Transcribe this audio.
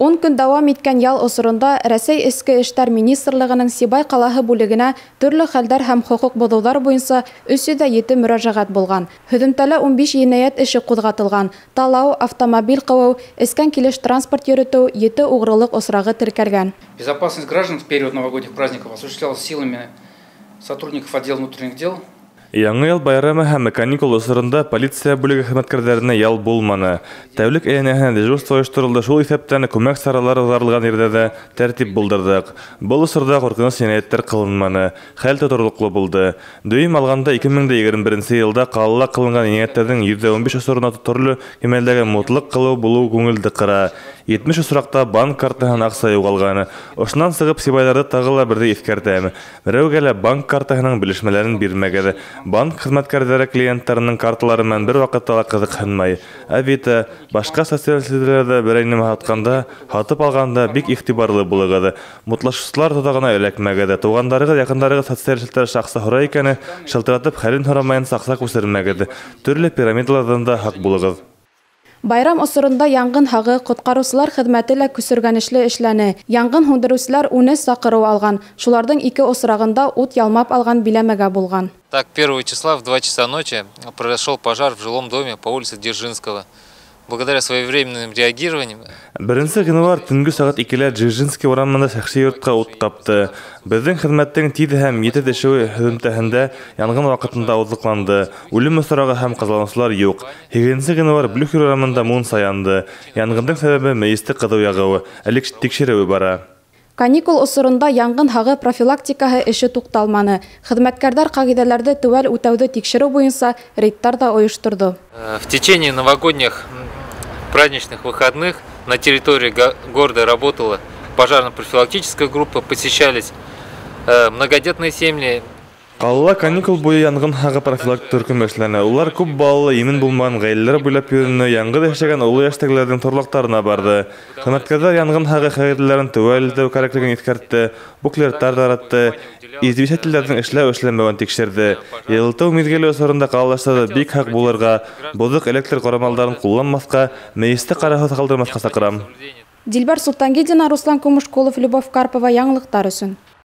10 көн дауам иткән ял осоронда Рәсәй Эске эштәр министрлығының Сибай ҡалаһы бүлегенә төрлө хәлдәр һәм хоҡуҡ боҙоуҙар буйынса 307 мөрәжәғәт булған. Һөҙөмтәлә 15 енәйәт эше ҡуҙғатылған. Талау, автомобиль ҡыуыу, эскән килеш транспорт йөрөтөү, ете уғрылыҡ осрағы теркәлгән. Безопасность граждан в период новогодних праздников осуществлялась силами сотрудников отдела внутренних дел. Яңы йыл байрамы һәм каникул осоронда полиция бүлеге хеҙмәткәрҙәренә ял булманы. Тәүлек әйләнәһенә дежурство ойошторолдо, шул иҫәптән күмәк саралар уҙғарылған ерҙә ҙә тәртип булдырҙыҡ. Был осорҙа ҡурҡыныс енәйәттәр ҡылынманы, хәл тотороҡло булды. Дөйөм алғанда, 2021 йылда ҡалала ҡылынған енәйәттәрҙең 15% осорона төрлө кимәлдәге мутлыҡ ҡылыу булыу күңелде ҡыра. 70 осраҡта банк картаһынан аҡса юғалған. Ошонан сығып, сибайҙарҙы тағы ла берҙе иҫкәртәм. Берәүгә лә банк картаһының белешмәләрен бирмәгеҙ. Банк хеҙмәткәрҙәре клиенттарының карталары менән бер ваҡытта ла ҡыҙыҡһынмай. Авито, башҡа социаль селтәрҙәрҙә берәй нәмә һатҡанда, һатып алғанда бик иғтибарлы булығыҙ. Мутлашыусылар тоҙағына эләкмәгеҙ. Туғандарығыҙ, яҡындарығыҙ социаль селтәр аша аҡса һорай икән, шылтыратып хәлен һорамайынса аҡса күсермәгеҙ. Төрлө пирамидаларҙан да һаҡ булығыҙ. Байрам осоронда яңғын һағы, ҡотҡарыусылар хеҙмәте лә көсөргәнешле эшләне. Яңғын һүндереүселәр 13 саҡырыу алған. Шуларҙың ике осрағында ут ялмап алған биләмәгә булған. Так, 1 числа в 2 часа ночи произошел пожар в жилом доме по улице Дзержинского. Благодаря своевременным реагированиям 1 ғинвар төнгө сәғәт 2-лә Дзержинский урамында шәхси йортҡа ут ҡапты. Беҙҙең хеҙмәттең тиҙ һәм етеҙ эшеүе һөҙөмтәһендә янғын ваҡытында ауыҙлыҡланды. Үлем осрағы һәм ҡазаланыусылар юҡ. 8 ғинвар Блюхер урамында мунса янды. Янғындың сәбәбе мейесте ҡыҙыу яғыуы. Әле тикшереү бара. Каникул осоронда яңғын һағы профилактикаһы эше туҡталманы. Хеҙмәткәрҙәр ҡағиҙәләрҙе теүәл үтәүҙе тикшереү буйынса рейдтар ҙа ойошторҙо. В течение новогодних праздничных выходных на территории города работала пожарно-профилактическая группа, посещались многодетные семьи. Ҡалала каникул буйы янғын һағы профилактик төркөм эшләне. Улар күп балалы, имен булмаған ғаиләләр буйлап йөрөнө, яңғыҙ йәшәгән оло йәштәгеләрҙең торлаҡтарына барҙы. Хеҙмәткәрҙәр янғын һағы ҡағиҙәләрен теүәл үтәү кәрәклеген иҫкәртте, буклеттар таратты, извещателдәрҙең эшләү-эшләмәүен тикшерҙе. Йылытыу миҙгеле осоронда ҡалалаштарҙы бик һаҡ булырға, боҙоҡ электр ҡорамалдарын ҡулланмаҫҡа, мейесте ҡарауһыҙ ҡалдырмаҫҡа саҡырам. Дилбәр Солтангилдина, Руслан Кумышкулов, Любовь Карпова, яңылыҡтар өсөн.